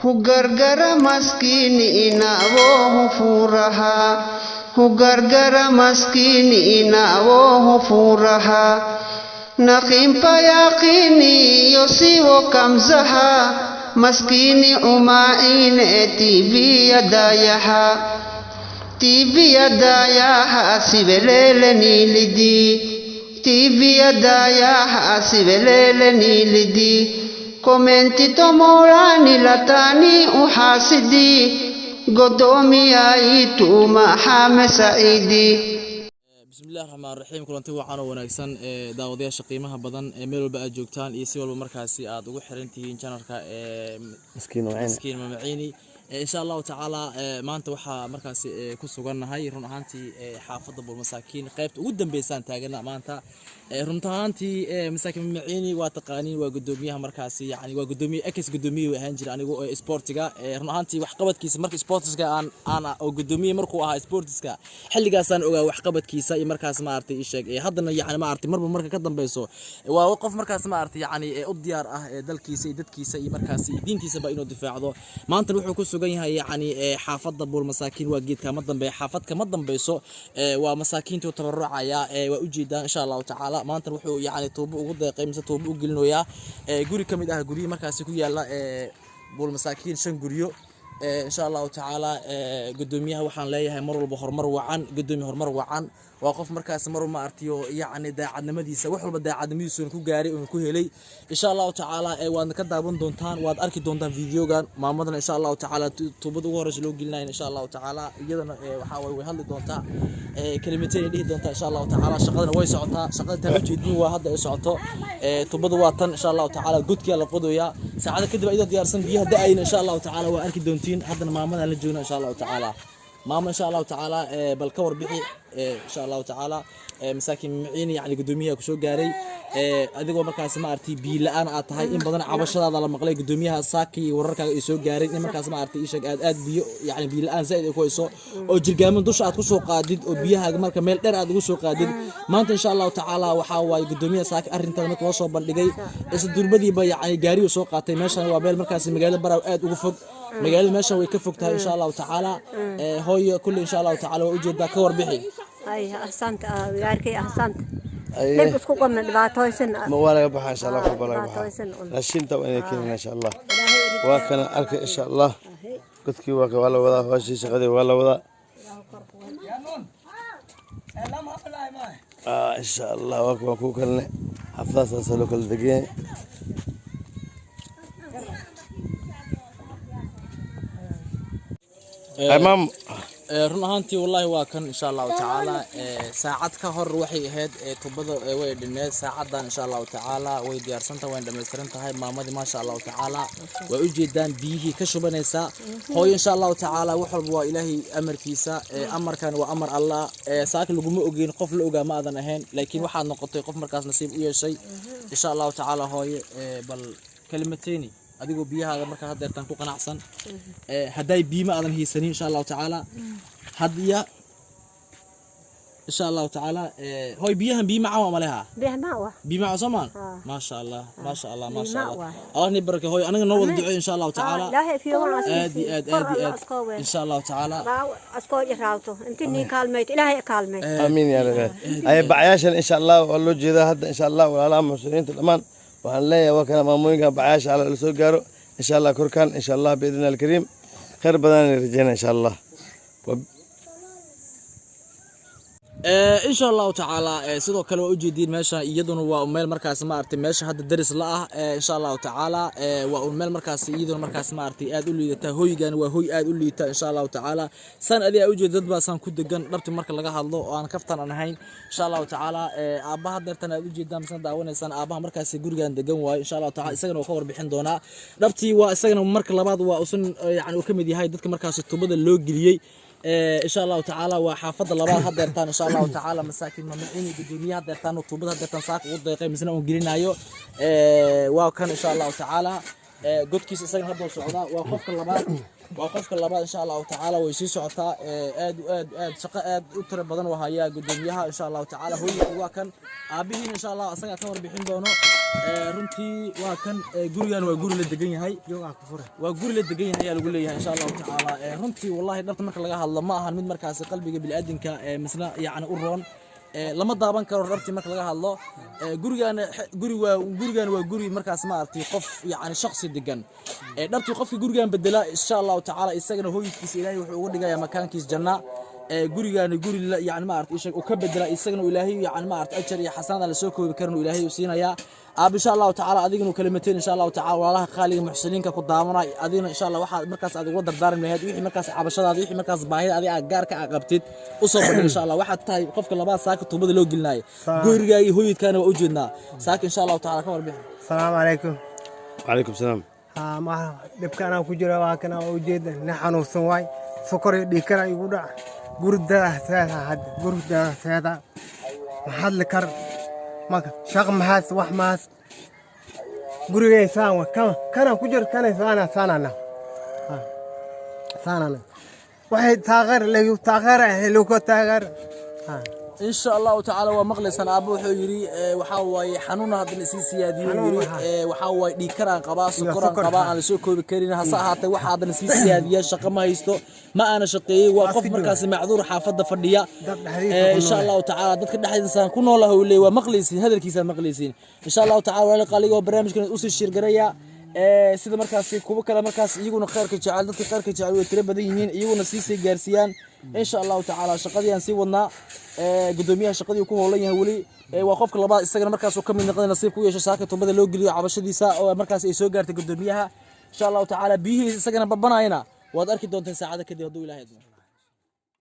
Hugargara maskini inawo hufuraha, hugargara maskini inawo hufuraha, naqimpa yaqini yosiwo kamzaha, maskini umaine TV yadayaha, TV yadayaha sivelele nilidi, TV yadayaha sivelele nilidi, komenti tomorani latani uhasidi, godoomiyaitu maxame saidi. Bismillahi raxmaan raxiim. Kulanti wacan oo wanaagsan ee daawadayaasha qiimaha badan ee meel walba aad joogtaan iyo si walba markaasi aad ugu xiran tihiin channelka ee Maskiin Maciini. Maskiin Mamaciini. Insha Allahu tacaala, maanta waxaa markaasi ku sugannahay run ahaantii xaafadda Buulmasaakiin, qaybta ugu dambeysaan taagana maanta. Run ahaantii Masaakiin Mamaciini waa taqaaniin, waa gudoomiyaha markaasi, yani waa gudoomiye, ex gudoomiye ahaan jira anigu sportiga. Run ahaantii waxqabadkiisa marka sportiska aan oo gudoomiye markuu ahaa sportiska, xilligaasaan ogaa waxqabadkiisa iyo markaas maaragtay ii sheeg. Haddana yani maaragtay marba marka ka dambeyso waa qof markaas maaragtay yani u diyaar ah dalkiisa iyo dadkiisa iyo markaas iyo diintiisaba inuu difaacdo. Maanta wuxuu ku sugan yahay yani xaafadda Buulmasaakiin, waa geedka ma dambeeya, xaafad kama dambeyso, waa masaakiintuu tabarucaya, waa ujeedaan insha Allahu tacaala. Maanta wuxuu yani tuubo ugu deeqay mise tuubo u gelinayaa guri ka mid ah guryihii markaasi ku yaala Buulmasaakiin, shan guryo. Insha Allahu tacaala, gudoomiyaha waxaan leeyahay mar walba horumar wacan, gudoomiye horumar wacan. Waa qof markaas mar ma artiyo yacni daacadnimadiisa, wax walba daacadnimadiisa ku gaaray oon ku helay. Insha Allahu tacaala, waadna ka daawan doontaan, waad arki doontaan videogan. Maamadana insha Allahu tacaala tuubada ugu horeysa loo gelinayo insha Allahu tacaala, iyadana waxaa waye way hadli doontaa, kelimateen dhihi doontaa insha Allahu tacaala. Shaqadana way socotaa, shaqada intaan ujeedin waa hadda ay socoto. Tuubada waa tan insha Allahu tacaala, godkiyaa la qodoyaa saacada kadib iyadoo diyaarsan, biyaha da-ayna insha Allahu tacaala waa arki doontiin. Haddana maamadan la joogna insha Allahu tacaala. Maama, insha Allahu tacaala, bal ka warbixi insha Allahu tacaala Masaakiin Maciini, yani gudoomiyaha kusoo gaaray, adigoo markaas ma aragtay biyo la-aan aad tahay, in badan cabashadaada la maqlay, gudoomiyaha saaki iyo wararkaaga ay soo gaaray in markaas ma aragtay ii sheeg aad aad biyo yani biyo la-aan zaaid ay ku hayso oo jirgaamin dusha aad kusoo qaadid oo biyahaaga marka meel dheer aad ugu soo qaadid. Maanta insha Allahu tacaala waxaa waaye gudoomiyaha saaki arrintada marka loo soo bandhigay, isla durbadiiba yani gaariyuu soo qaatay. Meeshan waa meel markaas magaalada Baraaw aad uga fog, magaalada meeshan way ka fog tahay insha Allahu tacaala. Hooyo, kulli insha Allahu tacaala waa ujeedaa, ka warbixi. Ay, ahsanta gaarkay, ahsanta. Aye. Dhib isku qabna, dhibaatooysan. Ma waa laga baxaa insha Allah, waxba laga baxaa. Dhibaatooysan un. Raashinta waa inay keenaan insha Allah. Waa kana arkay insha Allah. Godkii waa waa la wadaa, hawshii shaqadii waa la wadaa. Insha Allah waa kuwa ku kalne xafladaasaa loo kala degan yahay. Ay maam. Run ahaantii wallahi waa kan insha Allahu tacaala. Saacad ka hor waxay ahayd tubada way dhineed, saacadan insha Allahu tacaala way diyaarsantahay, way dhammaystiran tahay. Maamadii maasha Allahu tacaala way ujeedaan biyihii ka shubanaysaa. Hooyo, insha Allahu tacaala, wax walba waa Ilaahay amarkiisa. Amarkan waa amar Allah. Saaka laguma ogeyn, qof la ogaa ma aadan ahayn, laakiin waxaad noqotay qof markaas nasiib u yeeshay insha Allahu tacaala. Hooye, bal kalimateyni adigoo biyahaaga markaa haddeertaan ku qanacsan, hadday biima aadan haysanin insha Allahu tacaala hadiya insha Allahu tacaala. Hooy, biyahan biyo macaan waa maleha? Biyaha ma wa. Biyo macaan soo maan? Haa. Maasha Allah, maasha Allah, maasha Biyo Allah. waa. Allah ni barake hooy, aniga noo wada duceey insha Allahu tacaala. Ilaahay fiyo. Aad iyo aad, aad iyo aad insha Allahu tacaala. Askoo iraawto intii nii kaalmayto, Ilaahay kaalmay. Amiin yaa rabbi. Ay bacayaashan insha Allah waa loo jeedaa hadda insha Allah. Walaalaha muxsiniinta dhammaan waxaan leeyahay waa kana maamooyinka bacayaasha alla la soo gaaro insha Allah, korkaan insha Allah biidni alkariim, khayr badan rajeynaa insha Allah. Insha Allahu tacaala, sidoo kale waa ujeediin meesha, iyaduna waa meel markaas maaragtay meesha hadda daris la ah. Insha Allahu tacaala, waa un meel markaas iyaduna markaas maaragtay aad u liidata. Hoygan waa hoy aad u liita insha Allahu tacaala. Saan adiga ujeed, dad baa saan ku degan dhabti marka laga hadlo oo aan kaftan aan ahayn insha Allahu tacaala. Aabbaha deertan aad ujeedaan misna daawanaysaan, aabbaha markaas gurigan degan waayo insha Allahu tacaala, isagana waa ka warbixin doonaa. Dhabtii waa isagana marka labaad waa usan yani uu ka mid yahay dadka markaas tubada loo geliyey. Insha Allahu tacaala waa xaafadda labaad hadeertaan insha Allahu tacaala. Masaakiin Mamicini gudoomiyaha hadeertaan oo tuubada hadeertaan saaka ugu deeqay misna uun gelinayo, waa kan insha Allahu tacaala. Godkiisa isagana hadda socdaa, waa qofka labaad, waa qofka labaad insha Allahu tacaala. Way sii socotaa, aad aad aad shaqo aad u tiro badan waa hayaa gudoomiyaha insha Allahu tacaala. Hooyinka waa kan, aabihiina insha Allah asagaa ka warbixin doono. Runtii waa kan gurigan waa guri la degan yahay, waa guri la degan yahay ayaa lagu leeyahay, insha Allahu tacaala. Runtii wallahi dhabta marka laga hadlo ma ahan mid markaasi qalbiga bini'aadinka misna yacni u roon. Lama daaban karo dhabtii marka laga hadlo. Gurigan guri waa gurigan, waa guri markaas ma aragtay qof yacni shakhsi degan. Dhabtii qofka gurigan bedela, insha Allahu tacaala, isagana hooyidkiisa Ilaahay wuxuu uga dhigayaa makaankiis janna. Gurigaani guri yani ma aragtay ishag uu ka bedela, isagana uu Ilaahay yani ma aragtay ajar iyo xasanaad aan la soo koobi karin uu Ilaahay u siinayaa. Aab, insha Allahu tacaala, adigana kalimateen, insha Allahu tacaala, walaalaha qaaliga muxsiniinka ku daawanay, adigana insha Allah waxaad markaas aad uga dardaarmi lahayd, wixii markaas cabashadaada, wixii markaas baahida adiga aad gaarka aad qabtid usoo bandhig, insha Allah. Waxaad tahay qofka labaad saaka tuubada loo gelinayo. Gurigaaga iyo hooyidkaana waa ujeednaa saaka, insha Allahu tacaala ka warbixi. Asalaamu calaykum. Calaykum salaam. Haa, ma dhibka anaa ku jira waa kana, waa ujeeda, nin xanuunsan waay, sokor iyo dhiigkana igu dhac, guridaa seeda, hadda guridaa seeda, ma hadli kar, marka shaq mahaas, wax mahaas, gurigay saan wa kana kana ku jira, kana saana saanana saanana, waxay taageer lagu taageer lagu taageer. Insha Allahu tacaala waa maqlaysaan. Aabbo wuxuu yidhi waxaa waaye xanuuna haddana isii siyaadiyo. Xanuun yidhi waxaa. Waxaa waaye dhiig karaan qabaa, sokoraan sokor, qabaa ha. aan la soo koobi karin. Hase ahaatee waxa haddana sii siyaadiya, shaqo ma haysto, ma aana shaqeeyey, waa Waa qof iska markaasi macduur xaafadda fadhiya. Dad dhexdiisa ku insha nool. Allahu tacaala dadka dhexdiisaan ku noolaha uu leeyahay, waa maqlaysiin, hadalkiisaa maqlaysiin, insha Allahu tacaala. Walaal qaaliga oo barnaamijkan usii share garaya, sida markaasi kuwo kale markaas iyaguna khayrka jecel, dadka khayrka jecel way tiro badan yihiin, iyaguna sii gaarsiiyaan, insha Allahu tacaala. Shaqadii aan sii wadnaa. Gudoomiyaha shaqadii uu ku howlan yahay weli. Waa qofka labaad isagana markaas uu ka mid noqday nasiibka u yeesho saaka tuubada loo geliyo cabashadiisa oo markaas ay soo gaartay gudoomiyaha, insha Allahu tacaala. Biyihiisa isagana babanayana waad arki doontaan saacada kadib hadduu Ilaahay idmo.